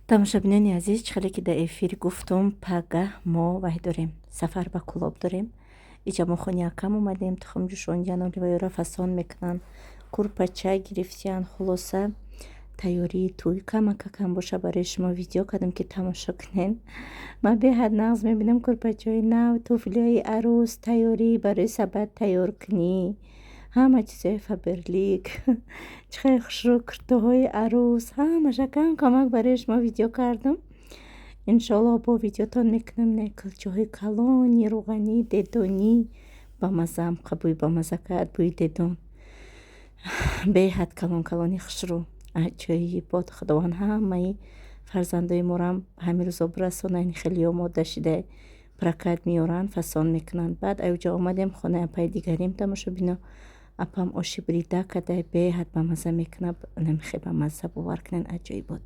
Тамошобинони азиз, чӣ хеле ки дар эфир гуфтум, пагаҳ мо вай дорем, сафар ба Кӯлоб дорем. Иҷа мо хони акам омадем, тухм ҷӯшондиян, оливаёра фасон мекунанд, курпача гирифтиян. Хулоса, тайёрии тӯй камакакам боша, барои шумо видео кардам, ки тамошо кунед. Ман беҳад нағз мебинам курпачаҳои нав, туфлиҳои арӯс, тайёрӣ барои сабад тайёркунӣ, ҳама чизҳои Фаберлик, чӣ хеле хушрӯ куртаҳои арӯс, ҳамаша кам камак барои шумо видео кардам. Иншоаллоҳ, бо видеотон мекунам. Ина кулчаҳои калони рӯғанӣ дедонӣ, бамазаам, бӯи бамаза кард, бӯи дедон, беҳад калон калони хушрӯ, аҷоибот. Худованд ҳамаи фарзандои морам ҳамин рӯзо бирасонад. Ин хеле омода шида, прокат меоранд, фасон мекунанд. Баъд аюҷа омадем хонаи апаи дигарим. Тамошобино, апам оши бурида карда, беҳад бамаза мекунад, намехе бамаза, бовар кунед, аҷоибот.